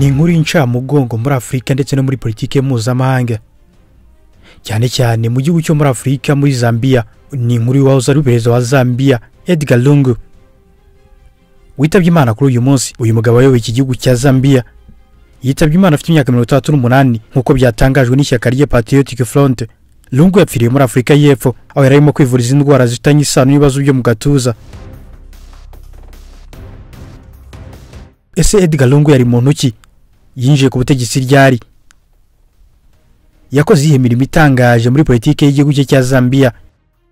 Ni inkuru y'incamugongo muri Afurika ndetse no muri politike mpuzamahanga, cyane cyane mu gihugu cyo muri Afurika, muri Zambia. Ni inkuru y'uwahoze ari perezida wa Zambia, Edgar Lungu, witabye Imana kuri uyu munsi. Uyu mugabo wayoboye iki gihugu cya Zambia yitabye Imana afite imyaka 68, nk'uko byatangajwe n'ishyaka rye Patriotic Front. Lungu yapfiriye muri Afurika y'Epfo, aho yari arimo kwivuriza indwara zifitanye isano n'ibibazo byo mu gatuza. Ese Edgar Lungu yari muntu ki? Yinjiye ku butegetsi ryari? Yakoze iyihe mirimo itangaje muri politike y'igihugu cye cya Zambia?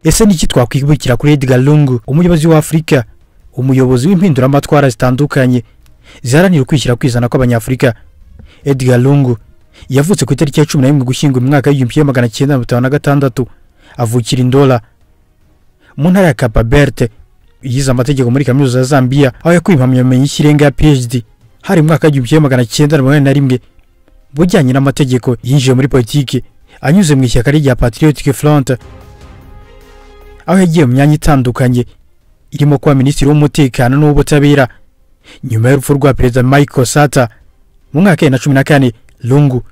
Ese niki twakwibukira kuri Edgar Lungu, umuyobozi wa Afurika, umuyobozi w'impinduramatwara zitandukanye ziharanira ukwishyira kwizana kw'Abanyafurika? Edgar Lungu yavutse ku itariki ya 11 Ugushyingo mu mwaka w'1956, avukira i Ndola mu ntara ya Capa Verde. Yize amategeko muri kaminuza ya Zambia, aho yakuye impamyabumenyi y'ikirenga ya PhD hari mu mwaka w'1981 bujyanye n'amategeko. Yinjiye muri politike anyuze mu ishyaka rya Patriotic Front, aho yagiye mu myanya itandukanye irimo kuba minisitiri w'umutekano n'uw'ubutabera nyuma y'urupfu rwa perezida Michael Sata mu mwaka wa 2014. Lungu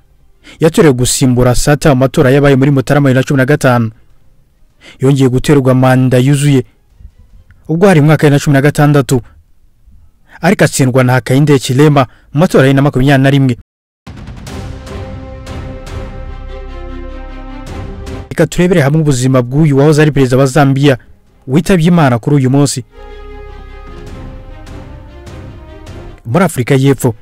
yatorewe gusimbura Sata mu matora yabaye muri Mutarama 2015. Yongeye guterwa manda yuzuye ubwo hari mu mwaka wa 2016, ariko atsindwa na Hakainde Hichilema mu matora ya 2021. Reka turebere hamwe ubuzima bw'uyu wahoze ari perezida wa Zambia witabye Imana kuri uyu munsi. Muri Afurika y'Epfo,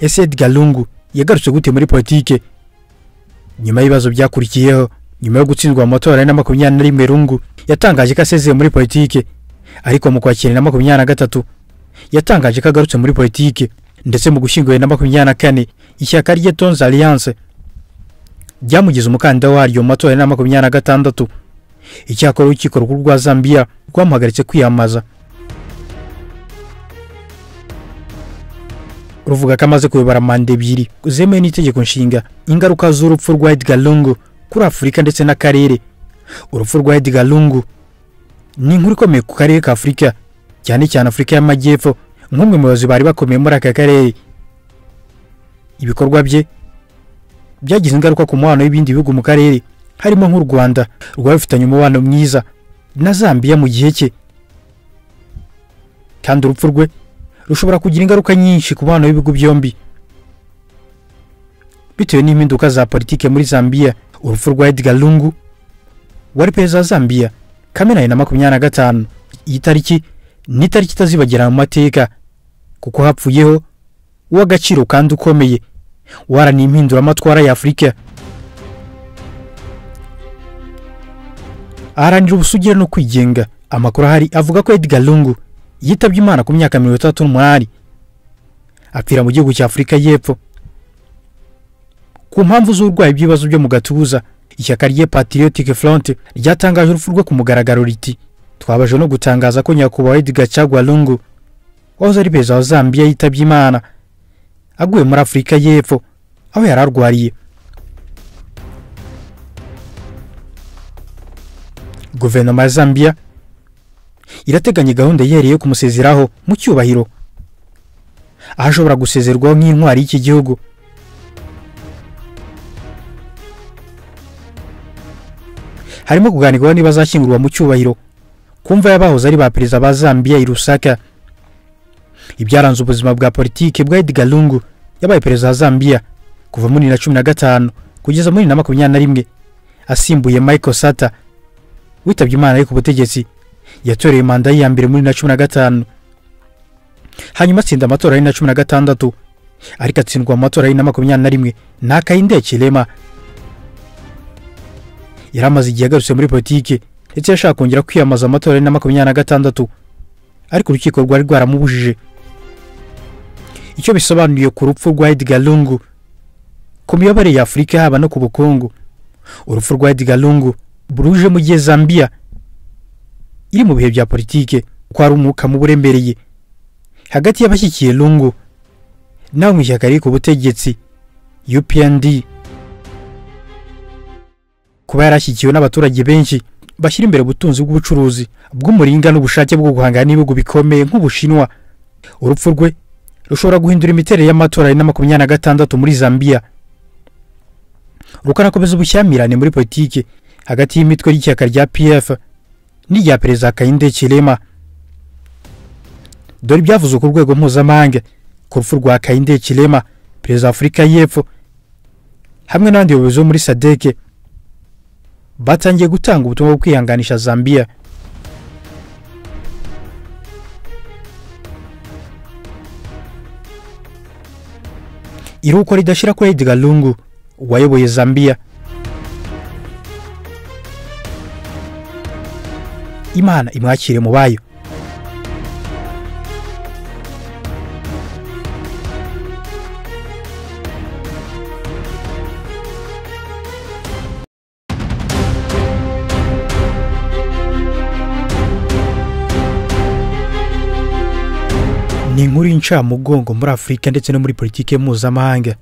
ese Edgar Lungu yagarutse gute muri politike nyuma y'ibibazo byakurikiyeho? Nyuma yo gutsindwa mu matora ya 21, Lungu yatangaje ko asezeye muri politike, ariko mu Kwakira na 23 yatangaje ko agarutse muri politike. Ndetse mu Gushyingo na 24 ishyaka rye Tonse Alliance ryamugize umukandida waryo mu matora ya 26. Icyakora urukiko rukuru rwa Zambia rwamuhagaritse kwiyamamaza, ruvuga ko amaze kuyobora manda ebyiri zemewe n'itegeko nshinga. Ingaruka z'urupfu rwa Edgar Lungu kuri Afurika ndetse n'akarere. Urupfu rwa Edgar Lungu ni inkuru ikomeye ku karere ka Afurika, cyane cyane Afurika y'Amajyepfo, nk'umwe mu bayobozi bari bakomeye muri aka karere. Ibikorwa bye byagize ingaruka ku mubano w'ibindi bihugu mu karere, harimo nk'u Rwanda rwari rufitanye umubano mwiza na Zambia mu gihe cye. Kandi urupfu rwe rushobora kugira ingaruka nyinshi ku mubano w'ibihugu byombi bitewe n'impinduka za politike muri Zambia. Urupfu rwa Edgar Lungu wari perezida wa Zambia Kamena na 25, iyi tariki ni itariki itazibagirana mu mateka, kuko hapfuyeho uw'agaciro kandi ukomeye waharaniye impinduramatwara ya Afurika, aharanira ubusugire no kwigenga. Amakuru ahari avuga ko Edgar Lungu yitabye Imana ku myaka 38, apfira mu gihugu cya Afurika y'Epfo ku mpamvu z'uburwayi bw'ibibazo byo mu gatuza. Ishyaka rye Patriotic Front ryatangaje urupfu rwe ku mugaragaro riti: "Twabaje no gutangaza ko nyakubahwa Edgar Chagwa Lungu wahoze ari perezida wa Zambia yitabye Imana aguye muri Afurika y'Epfo aho yari arwariye." Guverinoma ya Zambia irateganya gahunda yihariye yo kumusezeraho mu cyubahiro, aho ashobora gusezerwaho nk'intwari y'iki gihugu. Harimo kuganirwaho niba azashyingurwa mu cyubahiro kumva y'abahoze ari ba perezida ba Zambia i Lusaka. Ibyaranze ubuzima bwa politike bwa Edgar Lungu: yabaye perezida wa Zambia kuva muri 2015 kugeza muri 2021, asimbuye Michael Sata witabye Imana ari ku butegetsi. Yatoreye manda ye ya mbere muri 2015, hanyuma atsinda amatora ya 2016, ariko atsindwa mu matora ya 21 na Hakainde Hichilema. Yari amaze igihe agarutse muri politike, ndetse yashaka kongera kwiyamamaza amatora ya 26, ariko urukiko rwari rwaramubujije. Icyo bisobanuye ku rupfu rwa Edgar Lungu ku miyoborere ya Afurika haba no ku bukungu. Urupfu rwa Edgar Lungu ruje mu gihe Zambia iri mu bihe bya politike, ko ari umwuka mubi uremereye hagati y'abashyigikiye Lungu n'abo mu ishyaka riri ku butegetsi UPND. Kuba yarashyigikiwe n'abaturage benshi bashyira imbere ubutunzi bw'ubucuruzi bw'umuringa n'ubushake bwo guhangana n'ibihugu bikomeye nk'Ubushinwa. Urupfu rwe rushobora guhindura imiterere y'amatora ya 2026 muri Zambia, rukanakomeza ubushyamirane muri politiki hagati y'imitwe y'ishyaka rya PF n'irya Perezida Hakainde Hichilema. Dore ibyavuzwe ku rwego mpuzamahanga ku rupfu rwa Hakainde Hichilema, Perezida wa Afurika y'Epfo, hamwe n'abandi bayobozi bo muri SADC batangiye gutanga ubutumwa bwo kwihanganisha Zambia. Iruhuko ridashira kuri Edgar Lungu wayoboye Zambia. Imana imwakire mu bayo. Ni inkuru y'incamugongo muri Afurika ndetse no muri politike mpuzamahanga,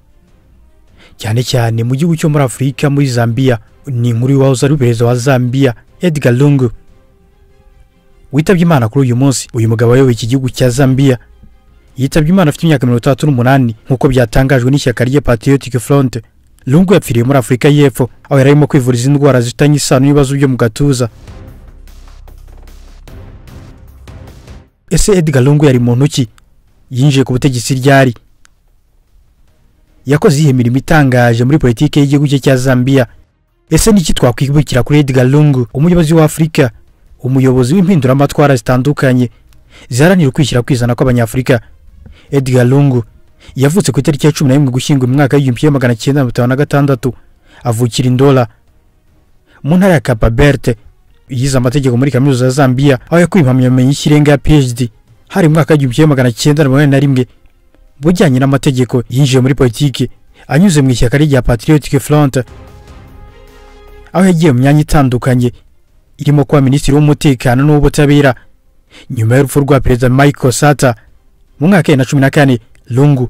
cyane cyane mu gihugu cyo muri Afurika, muri Zambia. Ni inkuru y'uwahoze ari perezida wa Zambia Edgar Lungu witabye Imana kuri uyu munsi. Uyu mugabo wayoboye iki gihugu cya Zambia yitabye Imana afite imyaka 38, nk'uko byatangajwe n'ishyaka rye Patriotic Front. Lungu yapfiriye muri Afurika y'Epfo aho yari arimo kwivuriza indwara zifitanye isano n'ibibazo byo mu gatuza. Ese Edgar Lungu yari muntu ki? Yinjiye ku butegetsi ryari? Yakoze iyihe mirimo itangaje muri politike y'igihugu cye cya Zambia? Ese niki twakwibukira kuri Edgar Lungu, umuyobozi wa Afurika, umuyobozi w'impinduramatwara zitandukanye ziharanira ukwishyira kwizana kw'Abanyafurika? Edgar Lungu yavutse ku itariki ya 11 Ugushyingo mu mwaka w'1956, avukira i Ndola mu ntara ya Cabo Verde. Yize amategeko muri kaminuza ya Zambia aho yakuye impamyabumenyi y'ikirenga ya PhD hari mu mwaka w'1981 bujyanye n'amategeko. Yinjiye muri politiki anyuze mu ishyaka rya Patriotic Front, aho yagiye mu myanya itandukanye irimo kuba minisitiri w'umutekano n'uw'ubutabera. Nyuma y'urupfu rwa Perezida Michael Sata mu mwaka wa 2014, Lungu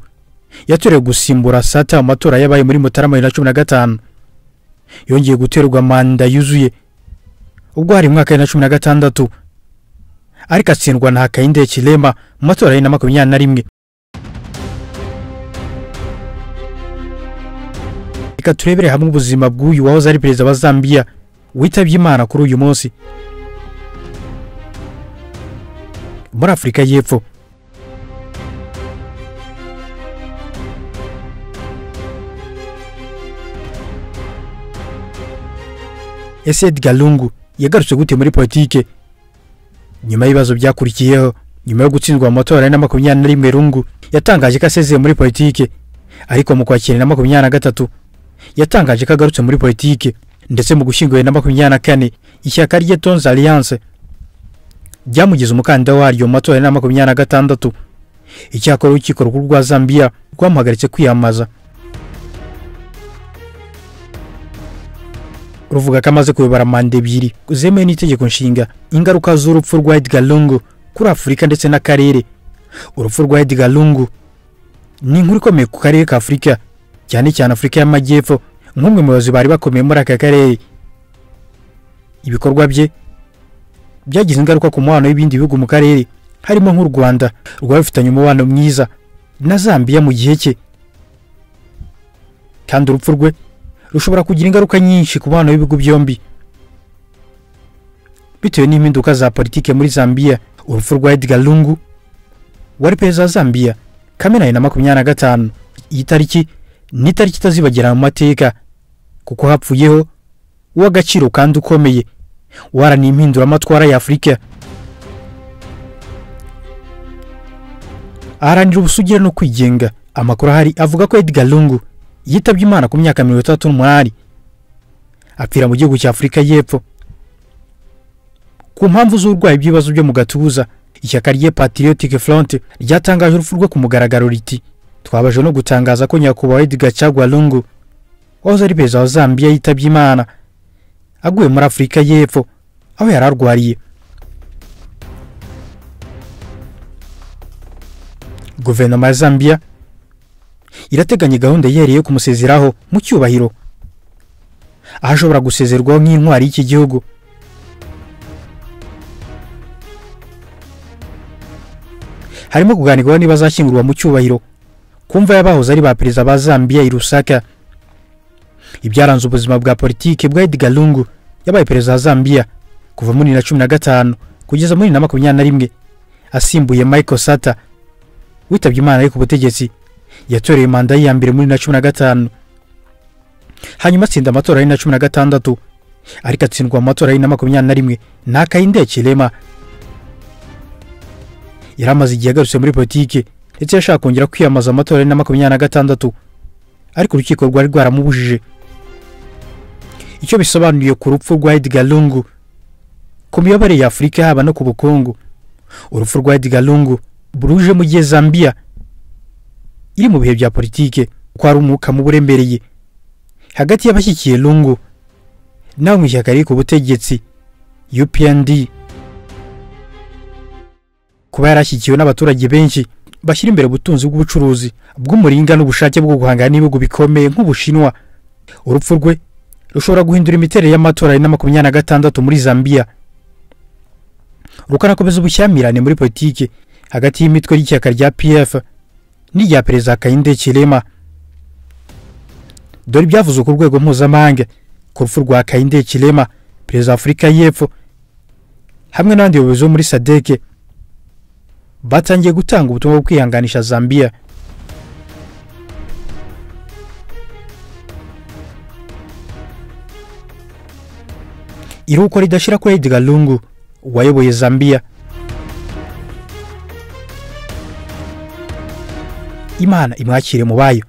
yatorewe gusimbura Sata mu matora yabaye muri Mutarama 2015. Yongeye guterwa manda yuzuye ubwo hari mu mwaka wa 2016, ariko atsindwa na Hakainde Hichilema mu matora ya 2021. Reka turebere hamwe ubuzima bw'uyu wahoze ari perezida wa Zambia witabye Imana kuri uyu munsi. Muri Afurika y'Epfo, ese Edgar Lungu yagarutse gute muri politike nyuma y'ibibazo byakurikiyeho? Nyuma yo gutsindwa mu matora ya 2021, Lungu yatangaje ko asezeye muri politike, ariko mu kwakira na 2023 yatangaje ko agarutse muri politike. Ndetse mu gushyingo na 2024 ishyaka rye Tonse Alliance ryamugize umukandida waryo mu matora ya 2026. Icyakora urukiko rukuru rwa Zambia rwamuhagaritse kwiyamamaza, ruvuga ko amaze kuyobora manda ebyiri zemewe n'itegeko nshinga. Ingaruka z'urupfu rwa Edgar Lungu kuri Afurika ndetse n'akarere. Urupfu rwa Edgar Lungu ni inkuru ikomeye ku karere ka Afurika, cyane cyane Afurika y'Amajyepfo, nk'umwe mu bayobozi bari bakomeye muri aka karere. Ibikorwa bye byagize ingaruka ku mubano w'ibindi bihugu mu karere, harimo nk'u Rwanda rwari rufitanye umubano mwiza na Zambia mu gihe cye. Kandi urupfu rwe rushobora kugira ingaruka nyinshi ku mubano w'ibihugu byombi bitewe n'impinduka za politike muri Zambia. Urupfu rwa Edgar Lungu wari perezida wa Zambia Kamena 2025, iyi tariki ni itariki itazibagirana mu mateka, kuko hapfuyeho uw'agaciro kandi ukomeye uharanira impinduramatwara ya Afurika, aharanira ubusugire no kwigenga. Amakuru ahari avuga ko Edgar Lungu yitabye Imana ku myaka 38, apfira mu gihugu cya Afurika y'Epfo ku mpamvu z'uburwayi bw'ibibazo byo mu gatuza. Ishyaka rye Patriotic Front ryatangaje urupfu rwe ku mugaragaro riti: "Twabajwe no gutangaza ko nyakubahwa Edgar Chagwa Lungu wahoze ari perezida wa Zambia yitabye Imana aguye muri Afurika y'Epfo aho yari arwariye." Guverinoma ya Zambia irateganya gahunda yihariye yo kumusezeraho mu cyubahiro, aho ashobora gusezerwaho nk'intwari y'iki gihugu. Harimo kuganirwaho niba azashyingurwa mu cyubahiro kumva yabahoze ari ba perezida ba Zambia i Lusaka. Ibyaranze ubuzima bwa politiki bwa Edgar Lungu, yabaye perezida wa Zambia kuva muri 2015 kugeza muri 2021, asimbuye Michael Sata witabye Imana ari ku butegetsi. Yatoreye manda ye ya mbere muri 2015, hanyuma atsinda amatora ya 2016, ariko atsindwa amatora ya 2021 na Hakainde Hichilema. Yari amaze igihe agarutse muri politiki, ndetse yashaka kongera kwiyamamaza amatora ya 2026, ariko urukiko rwari rwaramubujije. Icyo bisobanuye ku rupfu rwa Edgar Lungu ku miyoborere ya Afurika haba no ku bukungu. Urupfu rwa Edgar Lungu buruje mu gihe Zambia iri mu bihe bya politike, ko ari umwuka mubi uremereye hagati y'abashyigikiye Lungu nawe mu ishyaka riri ku butegetsi UPND. Kuba yarashyigikiwe n'abaturage benshi bashyira imbere ubutunzi bw'ubucuruzi bw'umuringa n'ubushake bwo guhangana n'ibihugu bikomeye nk'Ubushinwa. Urupfu rwe rushobora guhindura imiterere y'amatora ya 2026 muri Zambia, rukanakomeza ubushyamirane muri politiki hagati y'imitwe y'ishyaka rya PF n'irya perezida Hakainde Hichilema. Dore ibyavuzwe ku rwego mpuzamahanga ku rupfu rwa Hakainde Hichilema, perezida wa Afurika y'Epfo, hamwe n'abandi bayobozi bo muri SADC batangiye gutanga ubutumwa bwo kwihanganisha Zambia. Iruhuko ridashira kuri Edgar Lungu wayoboye Zambia. Imana imwakire mu bayo.